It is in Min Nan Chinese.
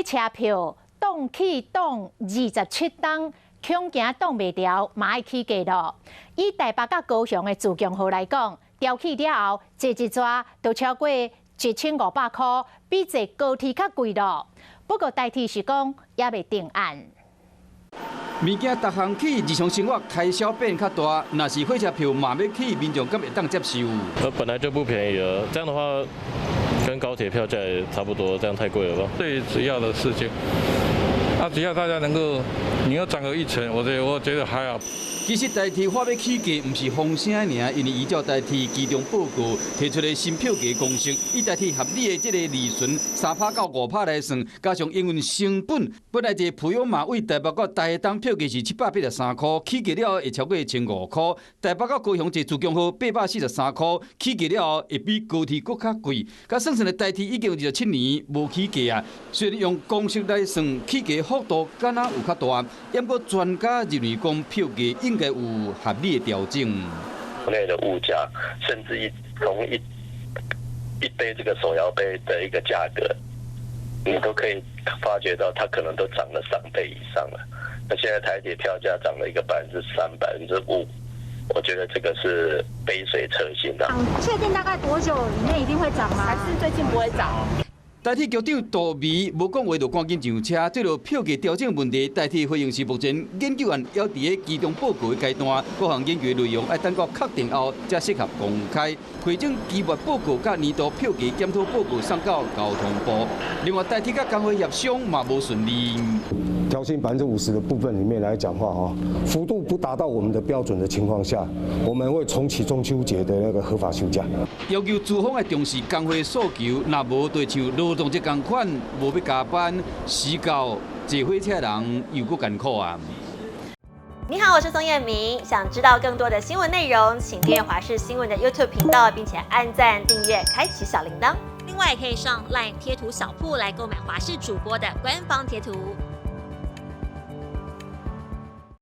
車票凍起凍27冬，恐驚擋袂牢，嘛愛起價囉。以台北佮高雄的自強號來講，調起了後，坐一逝都超過1500箍，比坐高鐵較貴囉。不過台鐵是講猶未定案。物件逐項起，日常生活開銷變較大，若是火車票嘛欲起，民眾敢會當接受？本來就不便宜了，這樣的話跟高鐵票價也差不多，這樣太貴了吧？最主要的事情，啊，只要大家能夠，你要漲個一成，我覺得還好。其實台鐵話欲起價，毋是風聲爾，因為依照台鐵期中報告提出的新票價公式，以台鐵合理的這个利潤3趴到5趴來算，加上營運成本，本來坐普悠瑪對台北到台東票價是783塊，起價了後會超過1500塊；台北到高雄坐自強號843塊，起價了後會比高鐵閣較貴。佮算算咧，台鐵已經有27年無起價啊。雖然用公式來算，起價幅度敢若有較大，毋過專家認為講票價應該有合理的調整。國內的物價，甚至一從一一杯這個手搖杯的一個價格，你都可以發覺到它可能都漲了上倍以上了。那現在台鐵票價漲了一個3%、5%，我覺得這個是杯水車薪的。確定大概多久以內一定會漲嗎？還是最近不會漲？台鐵局長杜眉無講話就趕緊上車。這個票價調整問題，台鐵回應是目前研究案猶佇咧期中報告的階段，各項研究的內容愛等到確定後才適合公開。匯總期末報告佮年度票價檢討報告送到交通部。另外，台鐵佮工會協商嘛無順利。調薪50%的部分裡面來講話，哈，幅度不達到我們的標準的情況下，我們會重啟中秋節的那個合法休假。要求資方愛重視工會訴求，若無就像勞動節仝款，無欲加班，死到坐火車人又閣艱苦啊！你好，我是宋燕明。想知道更多的新聞內容，請訂閱華視新聞的 YouTube 頻道，並且按讚、訂閱、開啟小鈴鐺。另外，也可以上 LINE 貼圖小鋪來購買華視主播的官方貼圖。